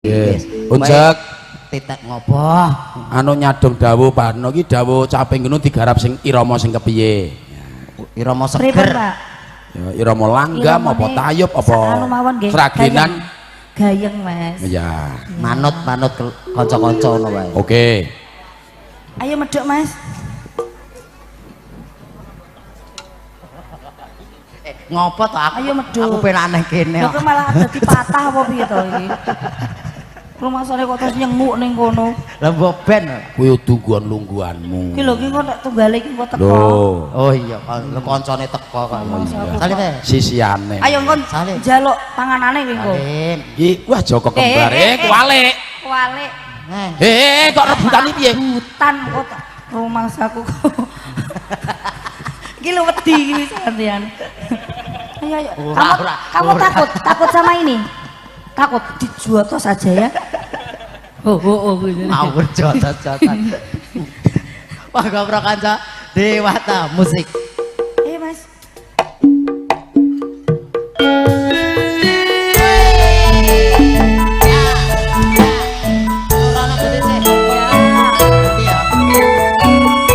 Nggih. Uncek titik ngopo? Anu nyadong dawuh Parno iki dawuh caping gunung digarap sing irama sing kepiye? Irama Pripun, seger. Pak? Ya irama langgam apa tayub apa anu mawon nggih. Sragenan. Gayeng, Mas. Iya. Manut-manut kanca-kanca ngono wae. Oke. Ayo medhok, Mas. Ngopo to aku? Ayo medhok. Aku penak nang kene. Lho kok malah dadi patah apa piye to iki? Rumasane kok terus nyenguk ning kono. Lah mbok ben. Kuwi tungguan lungguanmu. Ki lho ki kok nek tunggale iki kok teko. Lho, Oh iya, lho kancane teko kok. Salim eh. Sisiane. Ayo kon Salim. njaluk panganane kuwi engko. Salim. Iki wah Joko kembar kuwalik. Kuwalik. Eh. Kok rebutan iki piye? Hutan kok rumangsaku kok. Iki lho wedi iki sampean. Ayo ayo. Ora, Kamu ora, kamu ora. takut, takut sama ini. Takut dijuotos aja ya. Oh oh oh. Gitu. Ngawur jotos-jotos. Wah, goprok kanca Dewata Musik. Ayo Mas. Ora ana gede sih. Ngerti ya?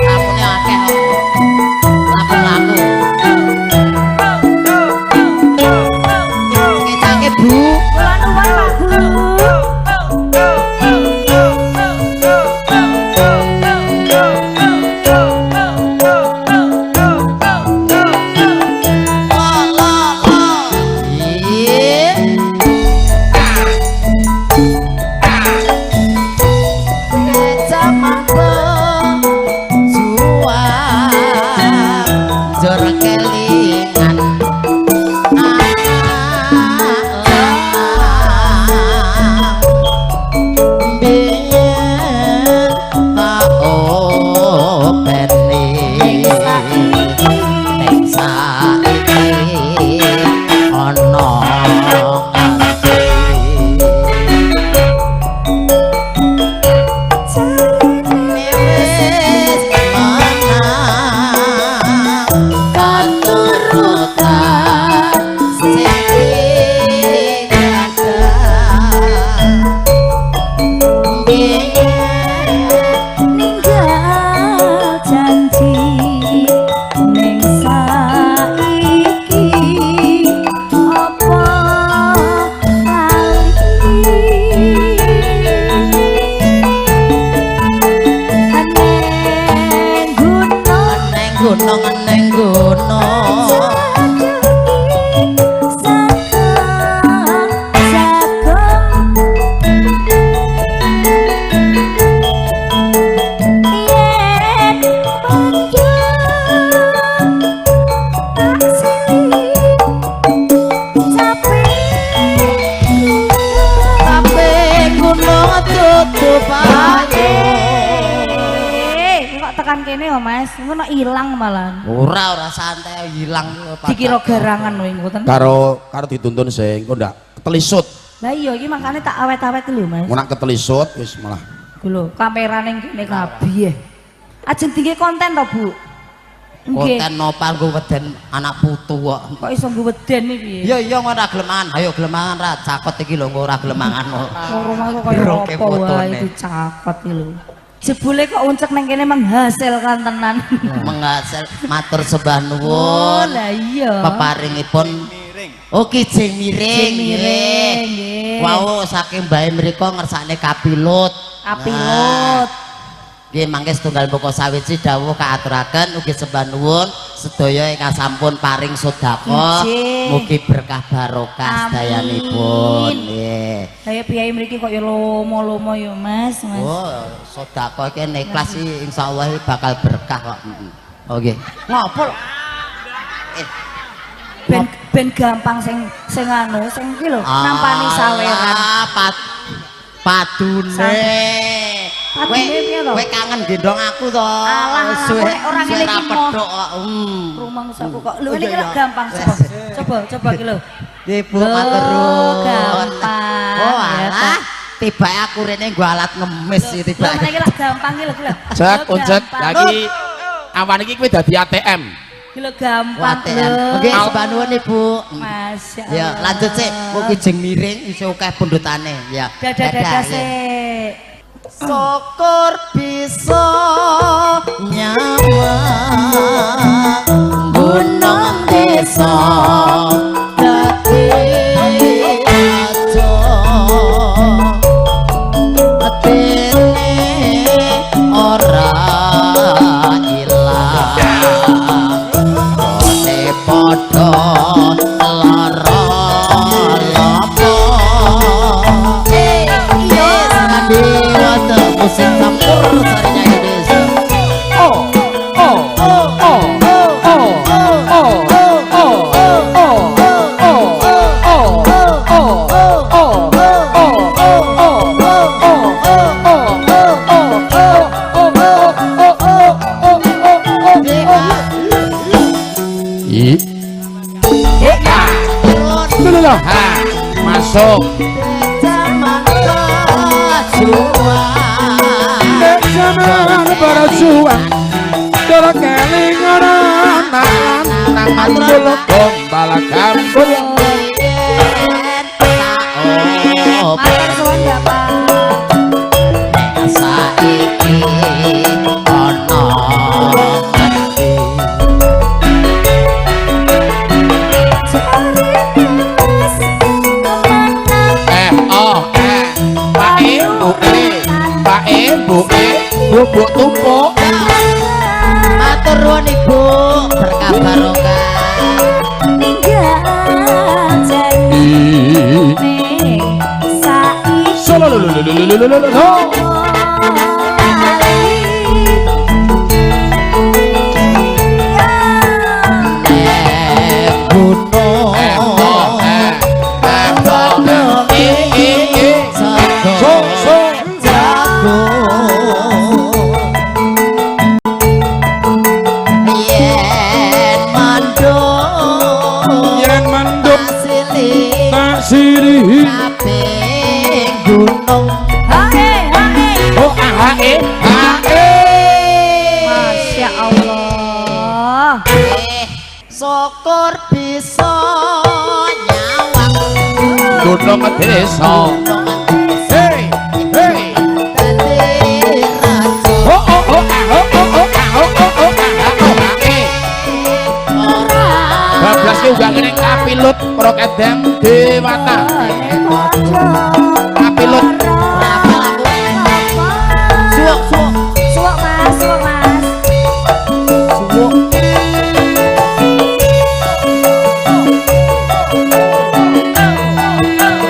Lakune akeh kok. Laku-laku. Kecake, Bu. Kula nuwun Pak Bu. La la la. Iya. Kecamatan Juang jor kelingan anak lanang biyen tak openi ning saiki ana nganti. Wis menang katurutan sing gagal biyen Ninggal janji ning saiki apa lali neng gunung neng gunung neng gunung tapi gunung tutup ayo. Kok tekan kene yo Mas, ngono ilang malah. Ora ora santai ilang Dikira garangan kowe ngoten. Karo karo dituntun sing engko ndak ketelisut. Lah iya iki makane tak awet-awet lho Mas. Mun nak ketelisut wis malah Ku lho, kamerane kene kabeh. Ajeng tinggi konten to, Bu? Nggih. Konten nopal nggo weden anak putu kok. Kok iso nggo weden iki piye? Iya iya ngono ora gelem mangan. Ayo gelem mangan ra cakot iki lho engko ora gelem mangan. Kok rumahku kaya Groke apa wae fotone. itu cakot iki lho. Jebule kok uncek nang kene menghasilkan tenan. Menghasil matur sembah Oh, nuwun. lah iya. Peparingipun Oh kijing miring. Kijing miring, nggih. Wau saking mbahe mriku ngersakne kapilut. Kapilut. Nggih mangke setunggal buka sawiji dawuh kaaturaken ugi sembah nuwun sedaya ingkang sampun paring sedekah. Nggih. Mugi berkah barokah Amin. sedayanipun. Nggih. Saya piyai mriki kok ya lomo-lomo ya Mas, Mas. Oh, sedekah iki nek ikhlas iki insyaallah iki bakal berkah kok. Heeh. Oh nggih. Ngopo lho? Ben ben gampang sing sing anu, sing iki lho, nampani saweran. Ah, padune. Padune piye to? Kowe kangen gendong aku to. Alah, aku nek ora suwe ngene ra iki moh. pedhok kok. Rumangsaku kok. Lho Oh, ini iya, kira iya. gampang coba. Coba coba iki lho. Ibu Lho, matur nuwun. gampang. Oh, ya alah. toh. Tibake aku rene nggo alat ngemis iki Lho tibake. meneh iki lak gampang iki lho iki lho. Cek Lho, uncek gampang. lagi awan iki kowe dadi ATM. Iki lho gampang lho. Nggih, sembah nuwun Ibu. Masyaallah. Ya, lanjut sik. Mugi jeng miring isih akeh pundhutane. Ya. Dadah-dadah sik. Syukur bisa nyawang gunung desa dadi aja atine ora ilang kone padha lara lapa musik campur sarinya Indonesia. Oh oh oh oh oh oh oh oh oh oh oh oh oh oh oh oh I masuk. Zaman berjuang dora kelingan nang mantul gombal gambul. Matur suwun Bapak. Saiki ana Pak E Bu E Pak E Bu E bubuk tumpuk. Matur nuwun Ibu, berkah barokah. Ninggal jane saiki solo lo lo lo lo lo lo. Gunung hae hae oh hae hae. Masya Allah. Syukur bisa nyawang gunung desa. Hey hey dadi raja. Oh oh oh oh oh oh oh oh oh oh hae. Bablas ki uga ngene kapilut para kadang dewata. Kapilut. Suwuk suwuk suwuk Mas, suwuk Mas. Suwuk.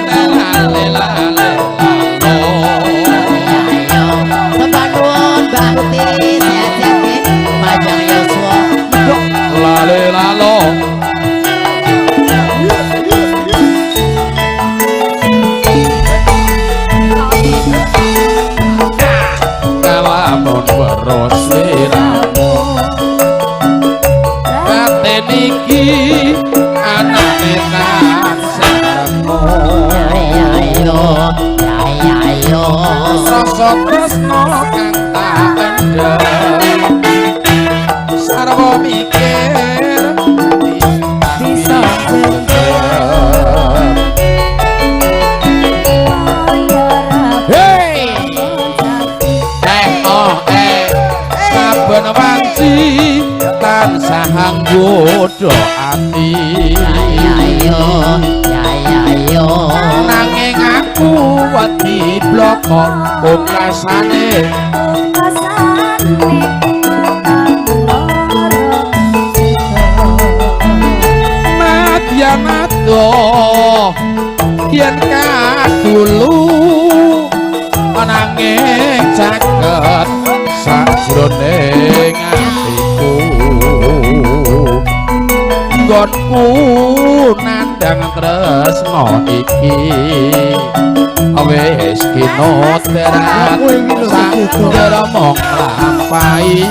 Sembah nuwun Mbak Putih, sehat-sehat nggih. Panjang yuswa. Lale lalo. Kalamun weruh sliramu batin iki anane tansahmu. Ayo ayo rasa tresno kang tak endhem sarwa mikir bisa jendhem. Hey oh eh saben wanci tansah nggodha ati. Ayo ayo nanging aku wedi bloko pungkasane madyan adoh yen kadulu nanging caket sakjroning atiku nggonku nandhang tresna iki wis kinodrat sakdermo nglampahi.